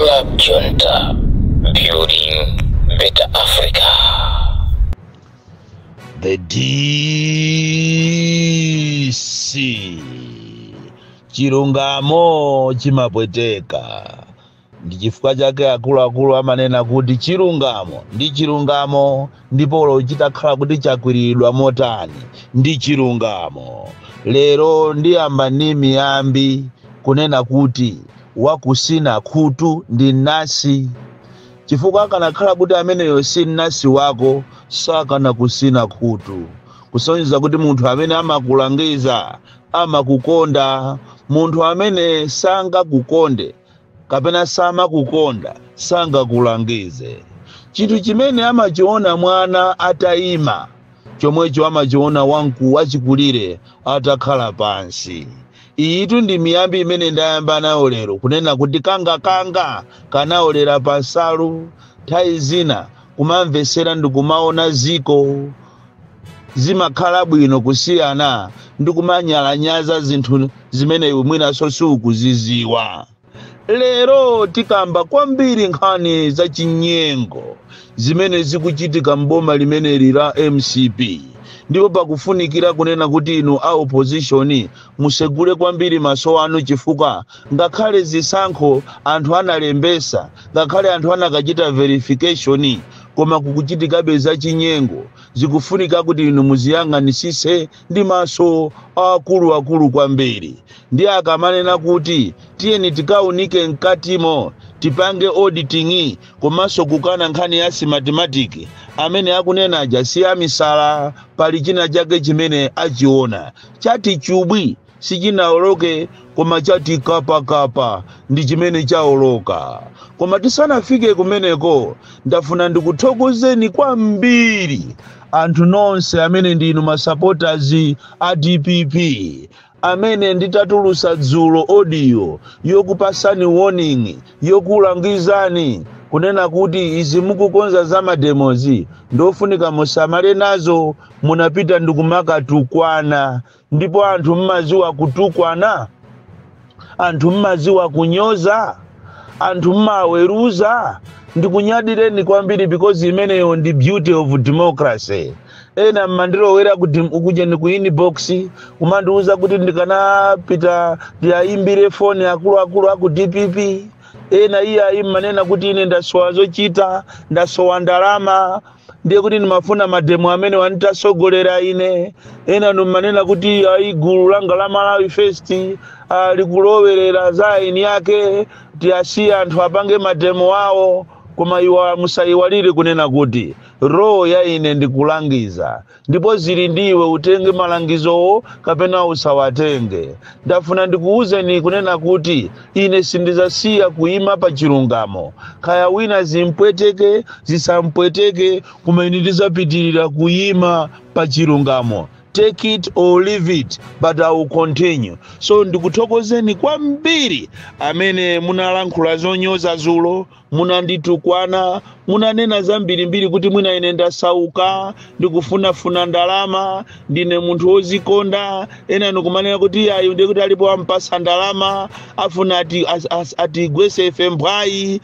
Club Junta, building better Africa. The DC, chilungamo chimapweteka. Ndi chifukwa chake akuluakulu amanena kuti chilungamo ndi chilungamo, ndipo chitakhala kuti chakwiriridwa motani, ndi chilungamo. Lero ndiyamba ndi miyambi kunena kuti wakusina khutu ndi nasi, chifukwa akanakhala kuti ameneyo si nasi wako sakana kusina khutu, kusonyeza kuti munthu amene amakulangiza amakukonda. Munthu amene sangakukonde kapena samakukonda sangakulangize. Chinthu chimene amachiona mwana atayima, chomwecho amachiona wamkulu wachikulire atakhala pansi. Iyitu ndi miyambi imene ndayamba nayo lero, kunena kuti kangakanga kanaolera pansalu. Nthawi zina kumamvesera ndikumaona ziko zimakhala bwino kusiyana ndi kumanyalanyaza zinthu zimene mwinanso sukuziziwa. Lero tikamba kwambiri nkhani za chinyengo zimene zikuchitika mboma limeneli la MCP, ndipo pakufunikira kunena kuti inu a opposition musegule kwambiri maso anu, chifukwa ngakhale zisankho anthu analembesa, ngakhale anthu anakachita verification, koma kukuchitikabe za chinyengo. Zikufunika kuti inu muziyang'anisise ndi maso akuluakulu kwambiri. Ndi akamanena kuti tiyeni tikaunike mkatimo, tipange auditing, komanso kukana nkhani ya Smartmatic, amene akunenaja si amisala. Pali china chake chimene achiona. Chati chubwi sichinawoloke, koma chati kapakapa ndi chimene chawoloka. Koma tisanafike kumeneko, ndafuna ndikuthokozeni kwambiri anthu nonse amene ndinu masupporters a DPP, amene nditatulusa dzulo audio yokupasani warning, yokulangizani kunena kuti izi mukukonza za mademozi ndofunika musamale nazo, munapita ndikumakatukwana. Ndipo anthu mmaziwa kutukwana, anthu mmaziwa kunyoza, anthu mmaweruza. Ndikunyadireni kwambiri because imeneyo ndi beauty of democracy. Ena mmandilowera kuja ku inbox kumandiuza kuti ndikanapita ndiayimbire foni akuluakulu aku DPP. Ena iye ayi, mmanena kuti ine ndasowa zochita, ndasowa ndalama, ndiye kuti ndimafuna mademo amene wanditasogolera ine. Ena nummanena kuti ayi, gulu langa la Malawi First likulowerera za eni yake, tiyasiye anthu apange mademo awo. Koma iwa musayiwalire kunena kuti role ya ine ndikulangiza, ndipo zili ndiwe utenge malangizowo kapena usawatenge. Ndafuna ndikuwuzeni kunena kuti ine sindizasiya kuyima pa chilungamo, kaya wina zimpweteke zisampweteke, koma ine ndizapitirira kuyima pa chilungamo. Take it or leave it, but I will continue. So ndikuthokozeni kwambiri amene munalankhula zonyoza zulo, munanditukwana, munanena zambirimbiri kuti mwina ine ndasauka, ndikufunafuna ndalama, ndine munthu wozikonda. Ena ndikumanena kuti iyayi, ndiye kuti alipo ampasa ndalama, afuna atigwese ife mphwayi.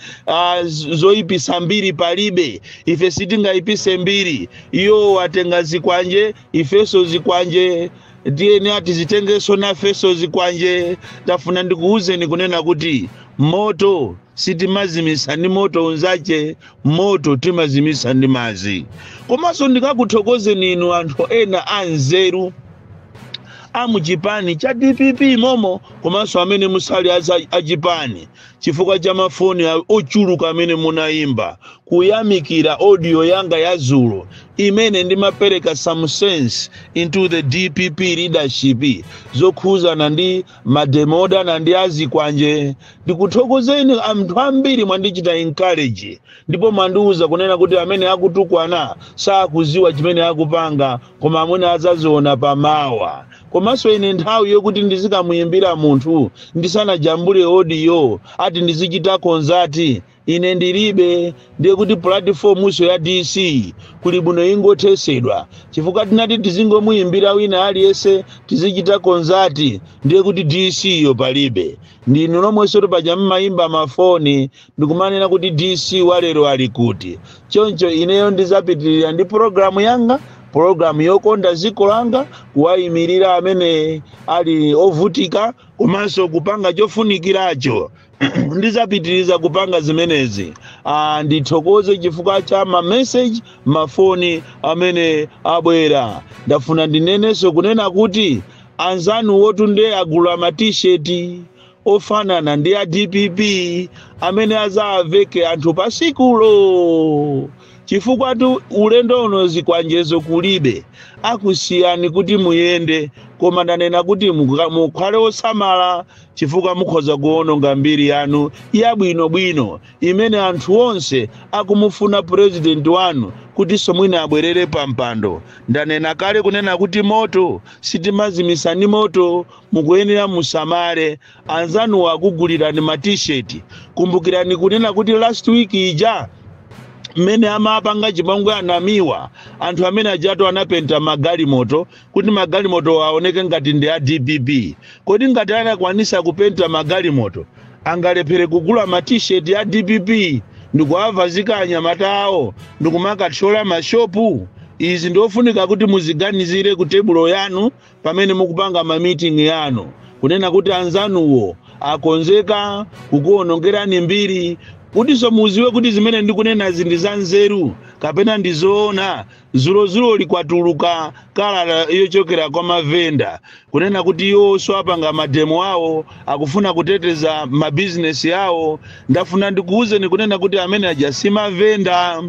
Zoyipisa mbiri palibe, ife sitingayipise mbiri. Iyo watenga zikwanje, ifenso zikwanje, tiyeni atizitengenso nafenso zikwanje. Tafuna ndikuwuzeni kunena kuti moto sitimazimisa ndi moto unzache, moto timazimisa ndi mazi. Komanso ndikakuthokozeni inu anthu ena anzeru amuchipani cha DPP momo, komanso amene musali achipani, chifukwa cha mafoni ochuluka amene munayimba kuyamikira audio yanga ya zulo imene ndimapereka some sense into the DPP leadership zokhuzana ndi mademodana ndi azikwanje. Ndikuthokozeni anthu ambiri, mwandichita encourage ndipo mwandiuza kunena kuti amene akutukwana sakuziwa chimene akupanga, koma amene azaziona pamawa. Komanso ine nthawi yokuti ndizikamuyimbira munthu ndisanajambule audio ati ndizichita consult. Ine ndilibe. Ndiye kuti platformso ya DC kuli bwino ingothesedwa, chifukwa tinati tizingomuyimbira wina aliyense, tizichita concert, ndiye kuti DC yo palibe. Ndinu nomwenso paja mmayimba mafoni ndikumanena kuti DC walero ali kuti. Choncho ineyo ndizapitirira ndi pologalamu yanga, pologalamu yokonda dziko langa, kuwayimirira amene ali ovutika, komanso kupanga chofunikiracho. Ndizapitiriza kupanga zimenezi. Ndithokoze chifukwa cha ma message, mafoni amene abwera. Ndafuna ndinenenso kunena kuti anzanu wotunde agula ma T-shirt ofanana ndi a DPP amene azawaveke anthu pasikulo, chifukwa tu ulendo uno zikwanjezo kulibe, akusiyani kuti muyende. Koma ndanena kuti mukhale osamala, chifukwa mukhoza kuwononga mbiri yanu yabwinobwino imene anthu onse akumufuna purezidenti wanu kuti somwina abwerere pa mpando. Ndanena kale kunena kuti moto sitimazimisani moto. Mukuyenera musamale, anzanu akugulirani ma T-shirt. Kumbukirani kunena kuti last week ija mmene amapanga chipongwe anamiwa, anthu amene ajatu anapenta magalimoto kuti magalimoto aoneke ngati ndi a DPP. Kodi ngati anakwanisa kupenta magalimoto, angalephere kugula ma T-shirt a DPP ndikuavazika anyamata awo ndikumakathyola mashopu? Izi ndiofunika kuti muziganizire ku tebulo yanu pamene mukupanga ma meeting yanu, kunena kuti anzanuwo akonzeka kukuwonongerani mbiri. Kutinso muziwe kuti zimene ndikunenazi ndi za nzeru kapena ndi zoona, zulozulo likwatuluka kalata yochokera kwa mavenda kunena kuti iwonso apanga ma demo awo, akufuna kuteteza mabizinesi awo. Ndafuna ndikuwuzeni kunena kuti amene aja si mavenda.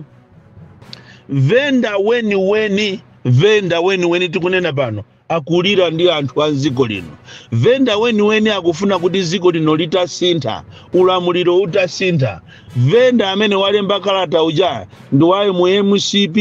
Venda weniweni, venda weniweni tikunena pano akulira ndi anthu a dziko lino. Venda weniweni akufuna kuti dziko lino litasintha, ulamuliro utasintha. Venda amene walemba kalata uja ndi wa mu MCP.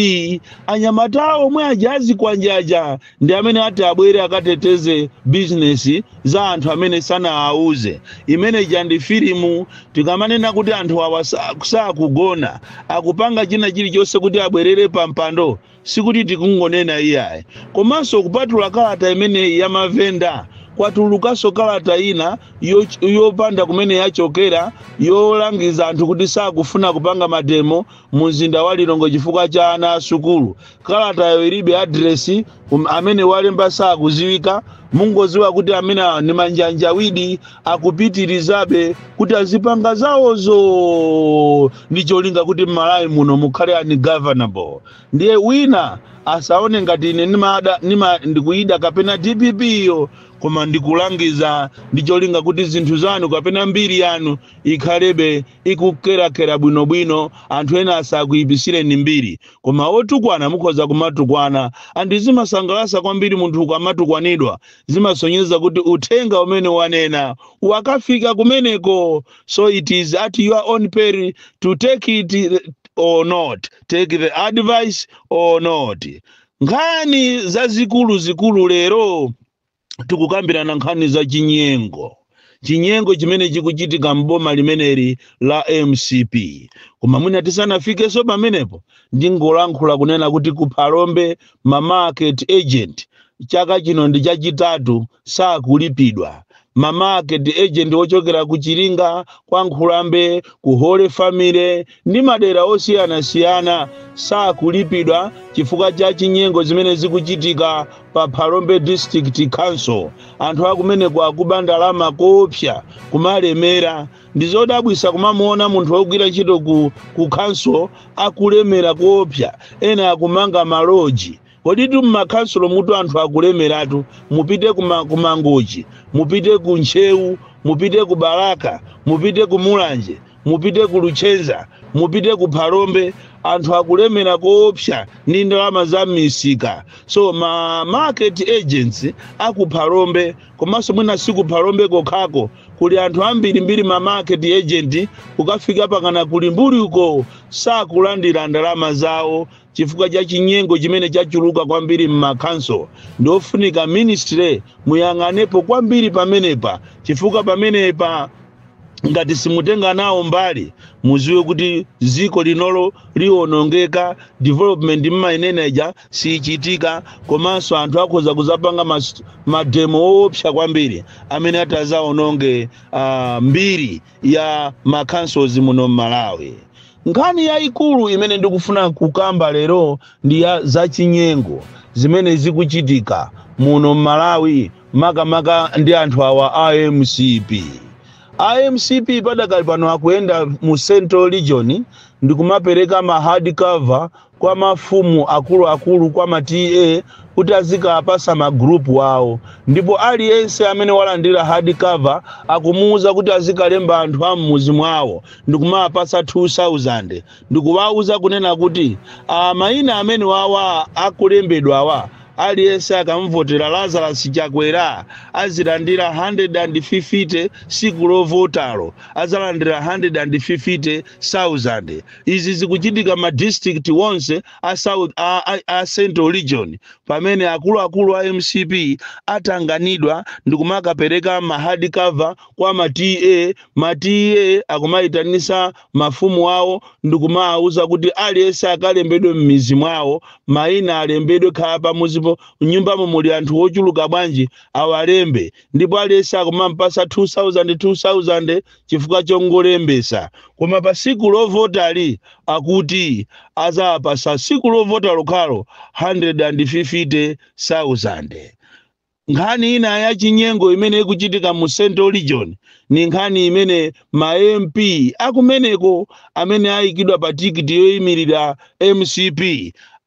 Anyamata omwe aja azikwanjaja ndi amene ati abwere akateteze bizinesi za anthu amene sanaauze. Imene ija ndi filimu. Tikamanena kuti anthu awa sakugona, akupanga china chilichonse kuti abwerere pa mpando, sikuti tikungonena iyayi. Komanso kupatula kalata imeneyi ya mavenda, kwatulukanso kalata ina yopanda kumene yachokera, yolangiza anthu kuti sakufuna kupanga ma demo mu mzinda wa Lilongwe chifukwa cha ana asukulu. Kalatayo ilibe adiresi, amene walemba sakuziwika. Mungoziwa kuti amene ni manjanjawidi, akupitirizabe kuti azipanga zawozo ndi cholinga kuti m'Malawi muno mukhale ungovernable. Ndiye wina asaone ngati ine nimada nima ndikuyida kapena DPP iyo, koma ndikulangiza ndi cholinga kuti zinthu zanu kapena mbiri yanu ikhalebe ikukerakera bwinobwino, anthu ena asakuyipisireni mbiri. Koma otukwana mukhoza kumatukwana. Anthu zimasangalasa kwambiri munthu ukamatukwanidwa, zimasonyeza kuti uthenga umene wanena wakafika kumeneko. So it is at your own peril to take it or not, take the advice or not. Nkhani zazikulu zikulu lero tikukambirana nkhani za chinyengo, chinyengo chimene chikuchitika mboma limeneli la MCP. Koma mwina tisanafikenso pamenepo, ndingolankhula kunena kuti ku Phalombe ma market agent chaka chino ndi chachitatu sakulipidwa. Ma market agent ochokera ku Chiringa, kwa Nkhulambe, ku Holy Family ndi madera osiyanasiyana sakulipidwa chifukwa cha chinyengo zimene zikuchitika pa Phalombe District Council. Anthu akumeneko akuba ndalama koopsa, kumalemera. Ndi zodabwisa kumamuona munthu wogwira ntchito ku council akulemera koopsa, ena akumanga ma lodge. Kodi tu mmakhansulo mutu anthu akulemeratu. Mupite ku Mangochi, mupite ku Ntcheu, mupite ku Balaka, mupite ku Mulanje, mupite ku Luchenza, mupite ku Phalombe, anthu akulemera koopsa ndi ndalama za misika. So ma market agents aku Phalombe, komanso mwina si ku Phalombe kokhako, kuli anthu ambirimbiri ma market agent kukafika pakana kuli mbuli uko, sakulandira ndalama zawo chifukwa cha chinyengo chimene chachuluka kwambiri mmakhanso. Ndiofunika ministry muyang'anepo kwambiri pamenepa, chifukwa pamenepa Ngati simutenga nawo mbali, muziwe kuti ziko linolo liwonongeka, development mmayineneja sichitika, komanso anthu akhoza kuzapanga mademo owopsa kwambiri amene atazaononge mbiri ya ma councils muno mMalawi. Nkhani yayikulu imene ndikufuna kukamba lero ndi ya zachinyengo zimene zikuchitika muno mMalawi, makamaka ndi anthu awa a MCP. A MCP padakali pano akuyenda mu Central Region ndikumapereka ma hard cover kwa mafumu akuluakulu, kwa ma TA, kuti azikapasa ma group awo. Ndipo aliyense amene walandira hard cover akumuwuza kuti azikalemba anthu a mmuzi mwawo ndikumapasa 2000, ndikuwauza kunena kuti mayina amene wawa akulembedwa awa, aliyense akamvotera Lazarus Chakwera azilandira 150, siku lovotalo azalandira 150,000. Izi zikuchitika ma district wonse a, South, a Central Region, pamene akuluakulu a MCP atanganidwa ndikumakapereka ma hard cover kwa ma TA. Ma TA akumayitanisa mafumu awo ndikumawuza kuti aliyense akalembedwe m'mizi mwawo, mayina alembedwe, khala pamuzipo nyumbamo muli anthu ochuluka bwanji, awalembe. Ndipo aliyense akumampasa 2000 2000 chifukwa chongolembesa. Koma pa siku lovotali akuti azapasa siku lovota lokhalo 150,000. Nkhani ina ya chinyengo imene ikuchitika mu Central Region ni nkhani imene ma MP akumeneko amene ayikidwa pa tikiti yoyimirira MCP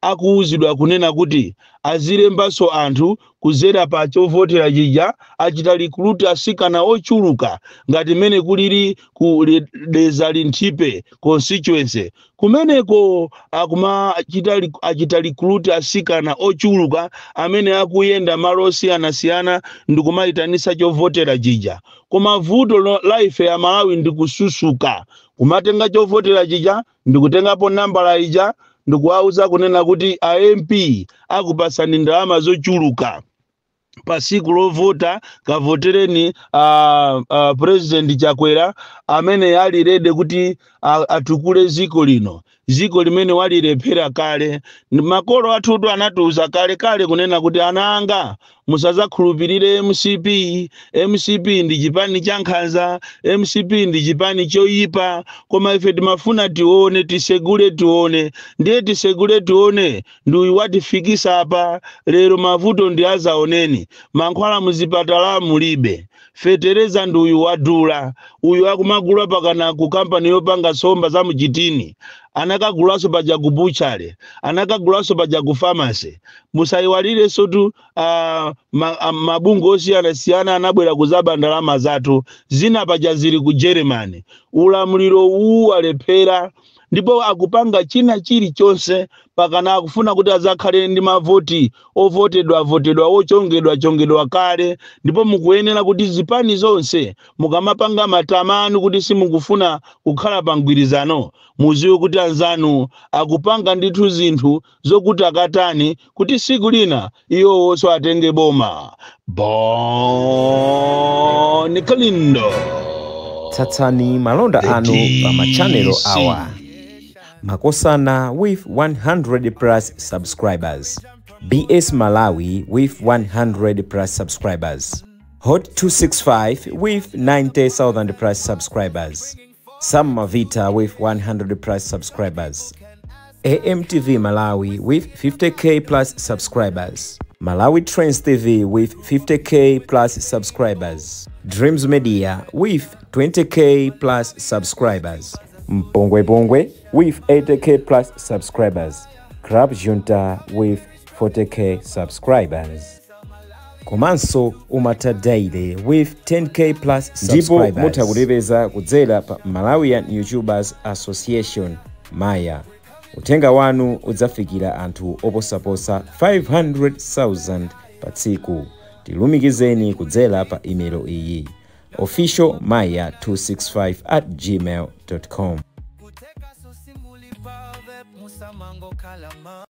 akuwuzidwa kunena kuti azilembanso anthu kuzera pa chovotera chija. Achita recruit asikana ochuluka ngati mmene kulili ku Dedza Linthipe constituency. Kumeneko akumachita achita recruit asikana ochuluka amene akuyenda malo osiyanasiyana ndikumayitanisa chovotera chija. Koma vuto la ife ya Malawi ndikususuka kumatenga chovotera chija, ndikutengapo nambala ija, ndikuwauza kunena kuti a MP akupasani ndalama zochuluka pa siku lovota, kavotereni President Chakwera amene ali ready kuti atukule ziko lino, ziko limene walilephera kale. Makolo athutu anatiuza kale kale kunena kuti, "Ana anga, musazakhulupirire MCP. MCP ndi chipani cha nkhanza, MCP ndi chipani choyipa." Koma ife timafuna tione, tisegule tione. Ndiye tisegule tione ndi uyu watifikisa apa lero. Mavuto ndi azaoneni, mankhwala muzipatala mulibe, fetereza ndi uyu wadula, uyu akumagula pakana ku kampani yopanga somba za muchitini, anakagulanso paja ku butchery, anakagulanso paja ku pharmacy. Musayiwalirenso tu mabungwe osiyanasiyana anabwera kuzaba ndalama zathu, zina paja zili ku Germany. Ulamuliro uwu walephera ndipo akupanga china chilichonse pakana akufuna kuti azakhale ndi mavoti ovotedwa votedwa, ochongedwa chongedwa kale. Ndipo mukuyenera kuti zipani zonse mukamapanga matamanu kuti simukufuna kukhala pa mgwirizano, muziwe kuti anzanu akupanga ndithu zinthu zokuti akatani kuti siku lina iwowonso atenge boma. Bon Kalindo. Tsatsani malonda The anu pa machanelo DC. awa: Makosana with 100 plus subscribers, BS Malawi with 100 plus subscribers, Hot 265 with 90,000 plus subscribers, Sam Mavita with 100 plus subscribers, AMTV Malawi with 50K plus subscribers, Malawi Trends TV with 50K plus subscribers, Dreams Media with 20K plus subscribers, Mpongwe Pongwe with 80K plus subscribers, Crab Junta with 40K subscribers. Komanso Umata Daily with 10K plus. Ndipo mutha kutipeza kudzera pa Malawian YouTubers Association, Maya. Uthenga wanu udzafikira anthu oposaposa 500,000 pa tsiku. Tilumikizeni kudzera pa imelo iyi: officialmaya265@gmail.com. Kuteka susimulipa musamango kalama.